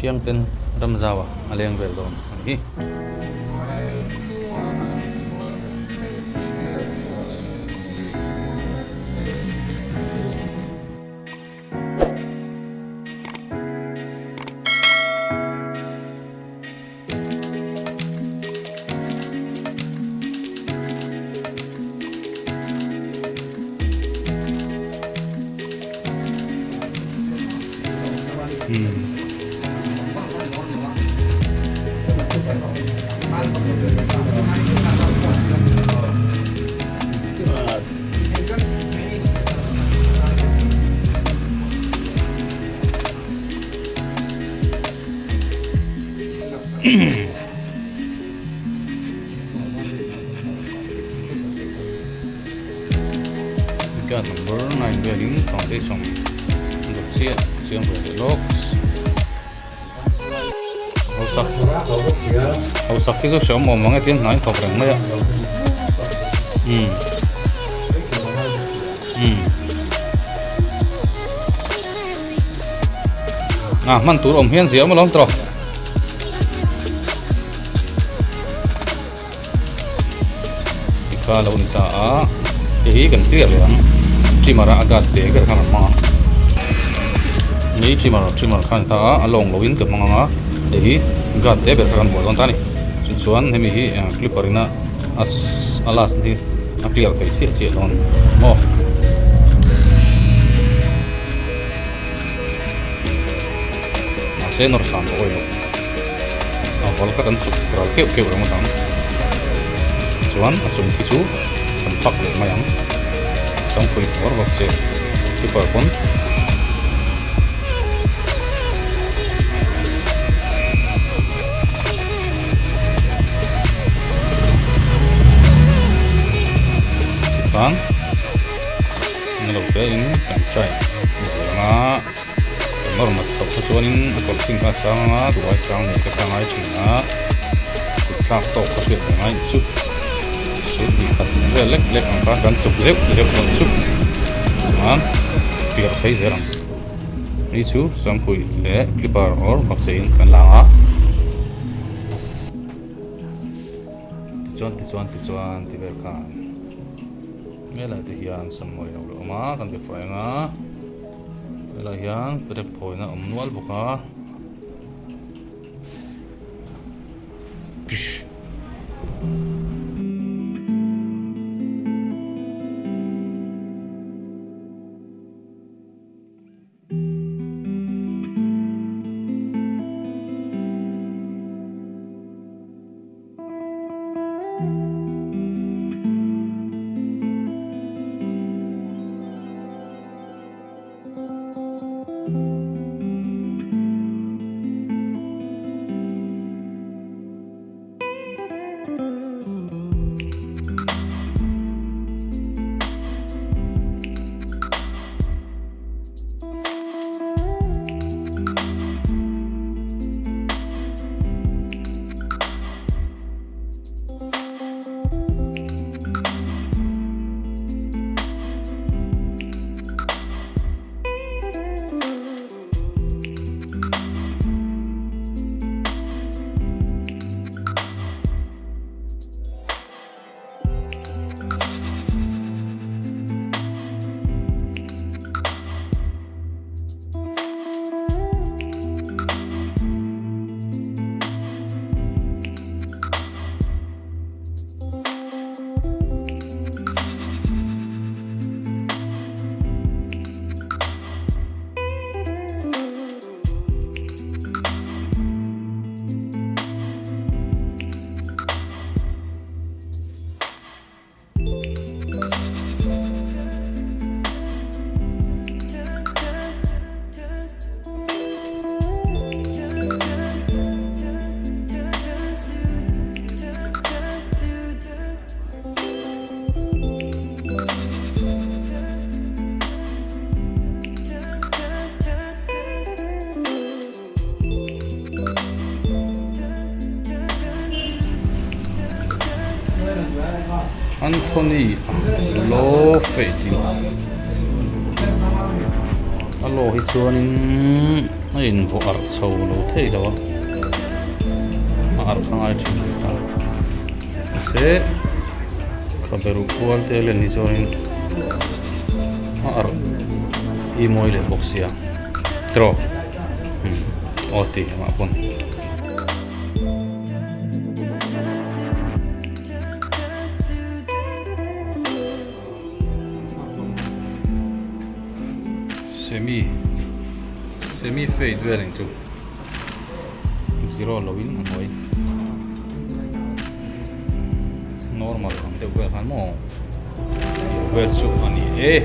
Thiang ten ramzau ah a leng vel dawn a ni. Guard number 9 velin foundation dawt chiah chiang ve leh lawk. Hausak hausak hi chu hreawm awm ang e tiin hnai thawk reng mai a. Umm umm a hman tur awm hian zia awm alawm tawh. Tikha lo ni ta a hei hi kan clear leh ang trimmer a a guard te ber khan a hmang ang ni trimmer trimmer khan ta a a lawng lo in ka hmang ang a hei hi guard te ber kha kan buai dawn ta a ni chu chuan hemi hi clipper in a a last hi a clear thei chiah chiah dawn maw. Mahse nawr san pawh a awih loh. A bal kha kan chuk ral keuh keuh ringawt ang chuan a chung khi chu kan pak leh mai ang changpui kawr vak che clipper pawn tikhan ni lo te in kan try zel ang a. Kan nawr mat chhoh kha chuanin a kawr chin kha a sang anga duai sang nih ka sangai thin a kut tlak tawk ka hriat ve ngai chu chu hnih khat vel lek lek ang khan kan chuk zeuh zeuh dawn chu chuan piar phei zel ang hei chu samkhui leh clipper or bakcheh in kan la ang a tichuan tichuan tichuan ti vel khan helai te hian sammawi lo la awm a kan be fai ang a. Helai hian perek phawina a awm nual bawk a. Anthony law fei tih a law hi chuanin. A invuah arh chho lo thei lo a, a arh kha ngai thin a ni ta. Mahse khabe ruh kual te len hi chuanin a arh hi mawi leh bawk sia tiraw umm aw ti amah pawn. Semi semi fade vel ang chu zero lo in a hnuai normal ang deuh vel khan maw vel chu a ni e.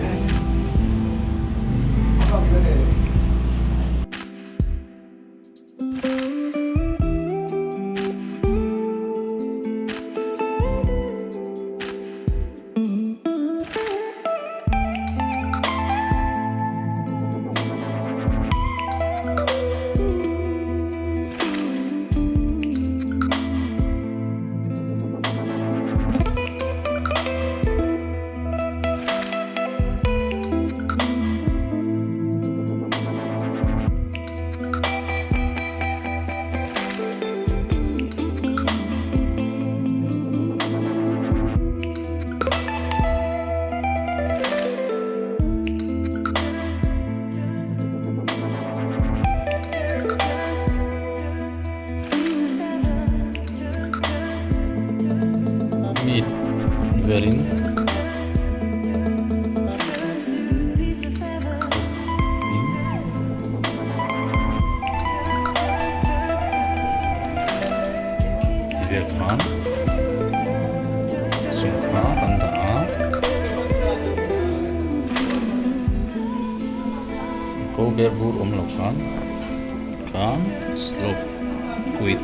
Meat velin. Ti vel khan chung kha kan dah a ko ber bur awm lo khan khan slope quit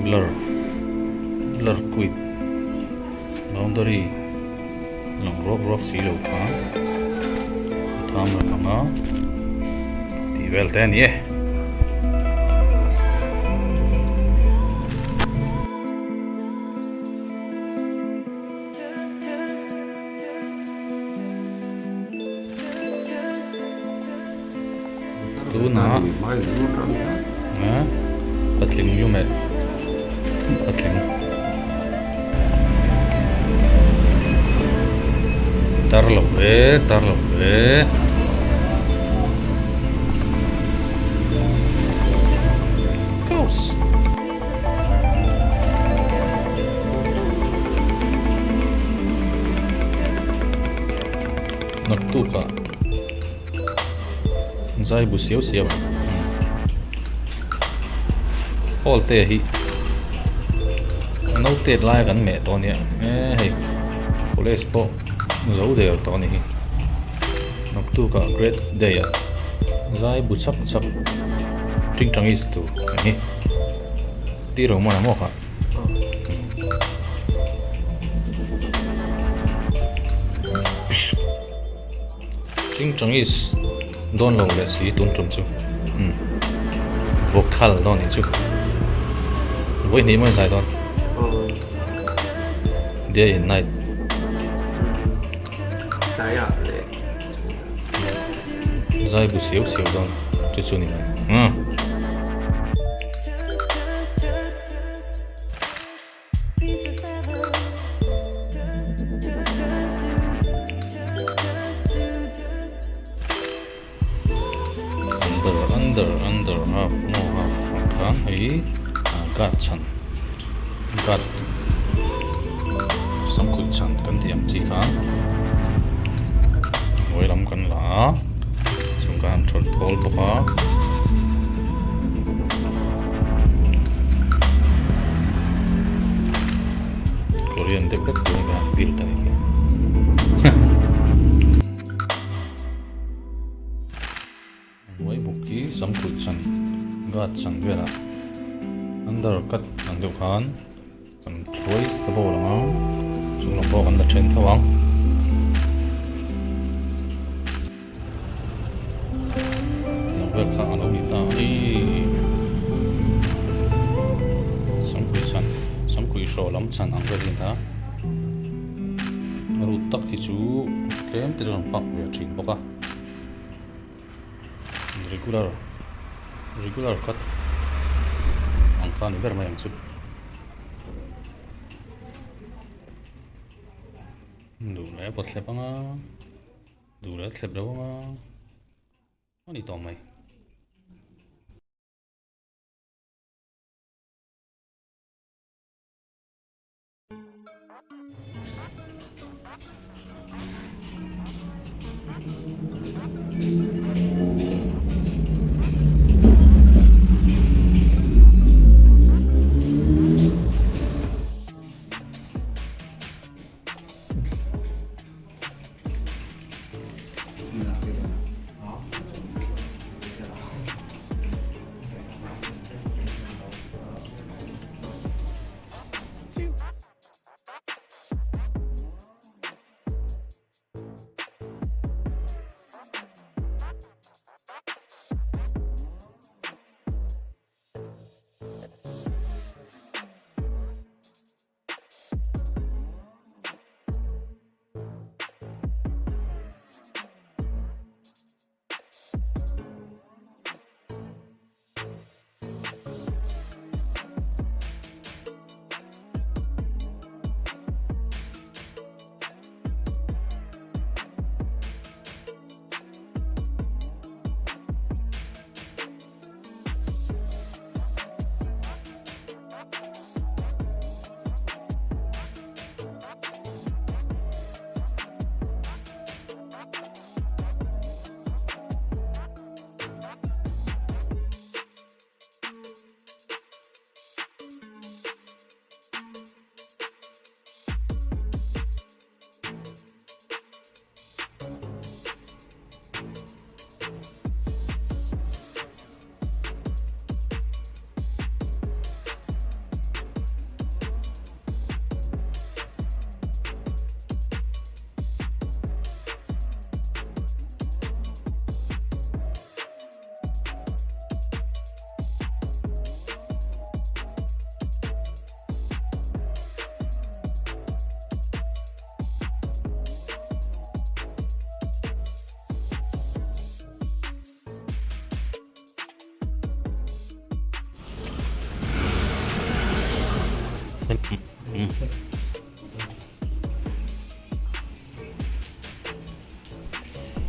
blur blur quit boundary. Lang ruak ruak si lo kha a tham reng ang a tih vel te a ni e. Tunah patling lu meh patling tar lo ve tar lo ve close. Naktukah. Zai bu siau siau a hall te hi a naute lai kan meh tawh a nia e hei college pawh zo der tawh a ni hi naktukah great day ah zai bu chak chak tingtangis tur a ni tih ro mawn ang maw kha. Chingchangis dawn lo leh si tun tum chu umm vocal dawn nih chu vawi hnih mawi zai dawn day and night zai bu siau siau dawn chu chu ni mai umm. Under under under half no half ang khan hei guard chhan guard samkhuih chhan kan tih ang chi kha hnuai lam kan la a chung khan an thawn thawl bawk a. Korean deuh vek tur hian build a ni hi. Hnuai bawk hi samkhuih chan guard chan velah under cut ang deuh khan kan trace te pawh a lang a chung lam pawh kan la then tho ang. Tiang vel kha a lo ni ta ih Samkui chhan Samkui hrawh lam chhan ang vel hi a ni ta a rut tak hi chu tlem te chuan an pak ve thin bawk a. Regular regular cut ang kha a ni ber mai ang chu. Duh leh a pawt thlep ang a, duh leh a thlep lo ang a, a ni tawh mai.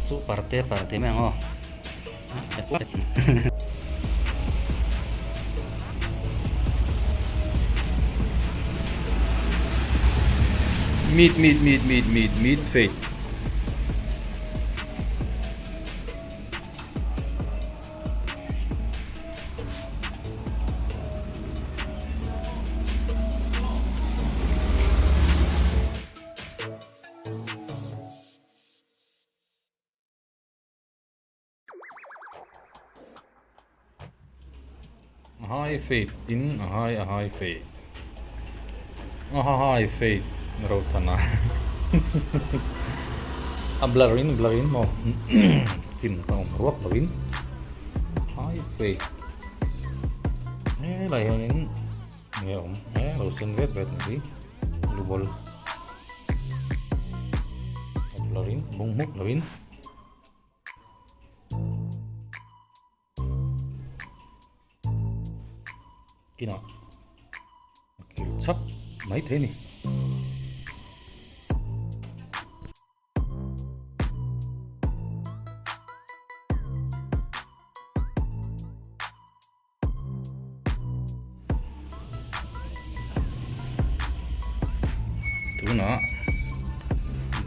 Super te par ti mai ang aw. Meet meet meet meet meet meet fate. A high fate in a high a high fate a high fate Rothana a blur in blur in maw chin ka awm ruak lo in high fate helai hianin nge awm he lo sen vet vet ni hi lubawlh a blur in bung hmuk lo in. Kinah a kil chhak mai thei a ni. Tunah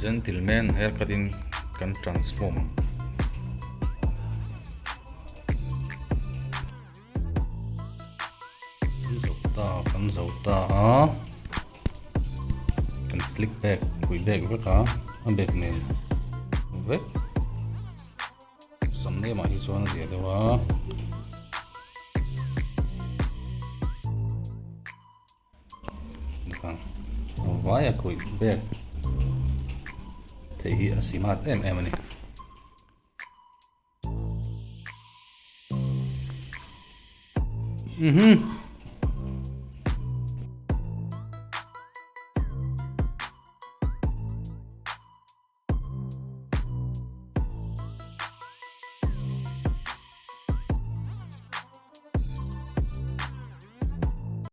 gentleman haircut in kan transform ang. Kan zo ta kan zo ta a kan slick bag pui bag vek a a bag nen vek. Sam nemah hi chuan a zia deuh a. A vai a khawih bag theih hi a smart em em a ni. Mhm.